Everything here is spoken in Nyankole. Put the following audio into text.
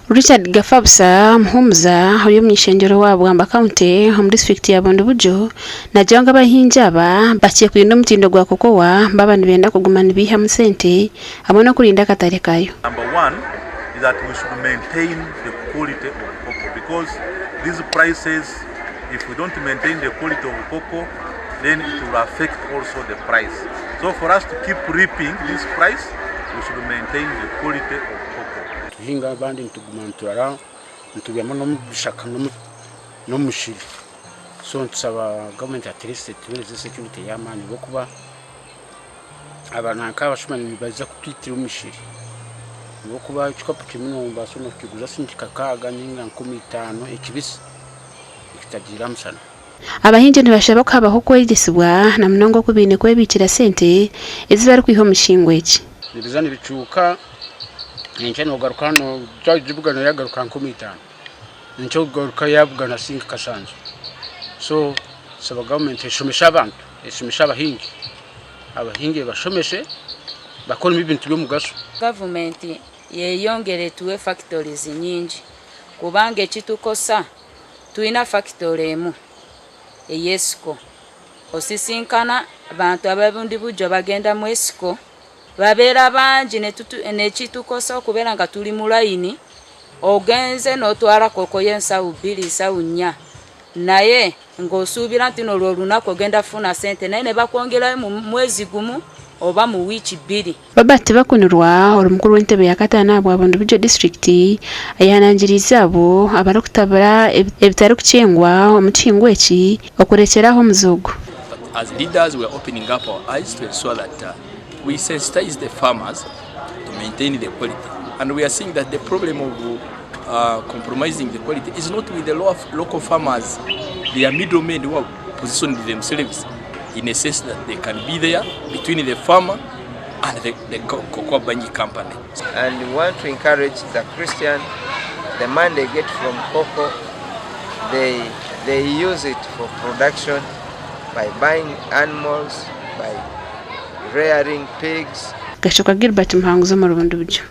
Richard Gafabusa Muhumuza ori omuny'ishengyero wa Bwamba County omu disiturikiti ya Bundibugyo naagira ngu abahingi aba bakye kurinda omutindo gwa kokowa baaba nibenda kuguma nibaihamu sente hamwe n'okurinda akatare kaayo. Number one is that we should maintain the quality of cocoa because these prices if we don't maintain the quality of cocoa then it will affect also the price. So for us to keep reaping this price we should maintain the quality of cocoa. Nituhinga abandi nituguma niturara nitubyama n'omu bishaka n'omu musiri so nitusaba gavumenti at least etuheereze security ey'amaani ahabw'okuba aba nanka abashuma nibaija kutwitira omu misiri ahabw'okuba ekikapu kimwe noobaasa n'okukiguza siringi kakaaga ninga 5000 ekibisi ekitagiire aha mushana. Abahingi nibashaba ku habaho okwegyesibwa na munonga oku baine kwebiikira sente ezi barikwiha omu kihingwa eki. Nibiza nibicuuka enkya nogaruka hanu twagibugana yagaruka 5000 enkya ogaruka yabugana siringi kashanju so tusaba gavumenti eshomese abantu eshomese abahingi abahingi ebashomese bakoremu ebintu by'omugasho. Gavumenti yeyongere etuwe factories nyingi kubanga ekitukosa Twina fakitore emu ey'esiko. Osisinkana abantu ababundi bujo bagenda mu esiko babeera bangi nekitukosa okubeera nga tuli mu layini ogenze notwara kokoyo ensawo bbiri nsawo nnya naye ng'osuubira nti no olwo olunaku ogenda funa sente naye nebakwongerayo mu mwezi gumu oba mu wiiki bbiri. Robert Bakunirwa ori mukuru w'entebe ya kataano ahabwa Bundibugyo disiturikiti ayehanangiriize abo abarikutabura ebitarikukyengwa omu kihingwa eki okurekyera aho omuze ogu. As leaders we are opening up our eyes to ensure that we sensitize the farmers to maintain the quality and we are seeing that the problem of compromising the quality is not with the local farmers, they are middlemen who have positioned themselves in a sense that they can be there between the farmer and the, the cocoa buying company. And we want to encourage the Christian, the money they get from cocoa, they, they use it for production by buying animals, by rearing pigs. Gashoka Gilbert Muhanguzi omuri Bundibugyo.